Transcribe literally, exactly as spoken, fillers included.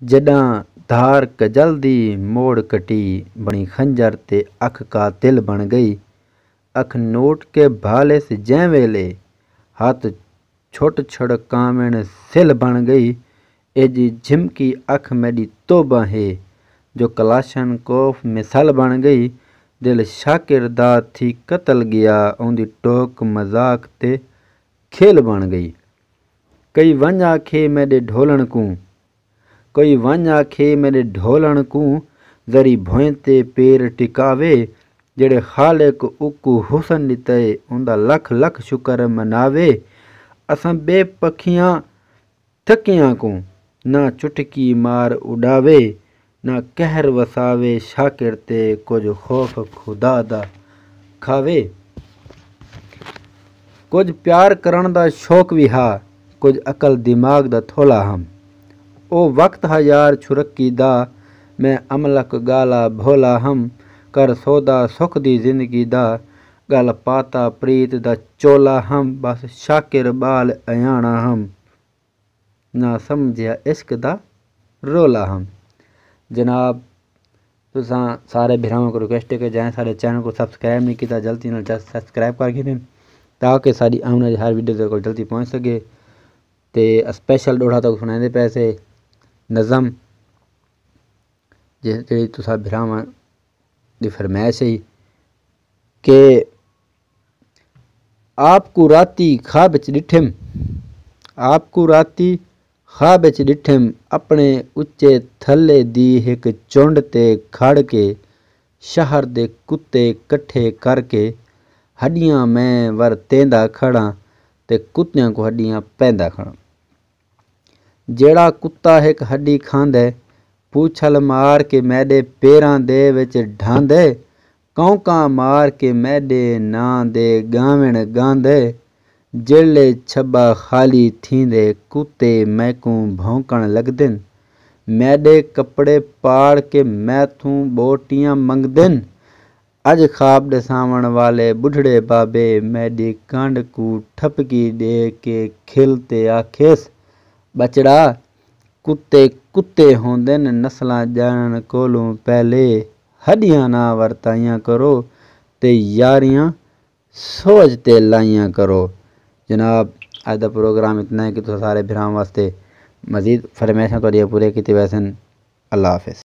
جݙاں دھار کجل دی موڑ کٹی، بݨی خنجر تے اکھ قاتل بݨ ڳئی۔ اکھ نوٹ کے بھالیس جیں ویلے، ہتھ چھٹ چھڑکاوݨ سلھ بݨ ڳئی۔ ایجھی جھمکی اکھ میݙی توبہ ہے، جو کلاشن کوف مثل بݨ ڳئی۔ دل شاکر دا تھی قتل ڳیا، اوندی ٹوک مذاق تے کھیل بݨ ڳئی۔ کئی ونڄ آکھے میݙے ڈھولݨ کوں، کوئی ونڄ آکھے میݙے ڈھولݨ کوں، ذری بھوئیں تے پیر ٹکاوے۔ جیڑھے خالق اوکوں حسن ݙتئے، اوندا لکھ لکھ شکر مناوے۔ اساں بے پکھیاں تھکیاں کوں، نہ چٹکی مار اݙاوے، نہ قہر وساوے شاکر تے، کجھ خوف خدا دا کھاوے۔ کجھ پیار کرݨ دا شوق وی ہا، کجھ عقل دماغ دا تھولا ہم۔ او وقت ہا یار چھرکی دا، میں املک ڳالا بھولا ہم۔ کر سودا سکھ دی زندگی دا، ڳل پاتا پریت دا چولا ہم۔ بس شاکر ٻال ایاݨا ہم، نہ سمجھیا عشق دا رولا ہم۔ جناب، تساں سارے بھراواں کوں ریکویسٹ ہے کہ جئیں ساݙے چینل کوں سبسکرائب نہیں کیتا، جلدی نال سبسکرائب کر گھنن، تاکہ ساݙی آوݨ والی ہر ویڈیو تہاکوں جلدی پہنچ سڳے۔ تے اسپیشل ݙوہڑا تہاکوں سݨیندے پئے سے نظم، جس جیڑھی تساں بھراواں دی فرمائش ہے کہ آپ کوں راتی خواب اچ ݙٹھم، آپ کوں راتی خواب اچ ݙٹھم، اپݨے اچے تھلے دی ہک چنڈ تے کھڑ کے شہر دے کتے کٹھے کر کے ہݙیاں میں ورتیندا کھڑاں تے کتیاں کوں ہݙیاں پیندا کھڑاں۔ جیڑھا کتا ہک ہݙی کھاندے، پوچھل مار کے میݙے پیراں دے وچ ڈھاندے، کونکاں مار کے میݙے ناں دے ڳاوݨ ڳاندے۔ جیڑھے چھٻا خالی تھیندے، کتے میکوں بھونکݨ لڳدن، میݙے کپڑے پاڑ کے میتھوں ٻوٹیاں منگدن۔ اڄ خواب ݙساوݨ والے ٻڈھڑے بابے میݙی کنڈ کوں ٹھپکی ݙے کے کھل تے آکھیس، ٻچڑا، کتے کتے ہوندن، نسلاں ڄاݨݨ کولوں پہلے ہݙیاں نہ ورتائیاں کرو تے یاریاں سوچ تے لائیاں کرو۔ جناب، اڄ دا پروگرام اتنا ہے کہ تساں سارے بھراواں واسطے مزید فرمائشاں تہاݙیاں پوریاں کیتی ویسن۔ اللہ حافظ۔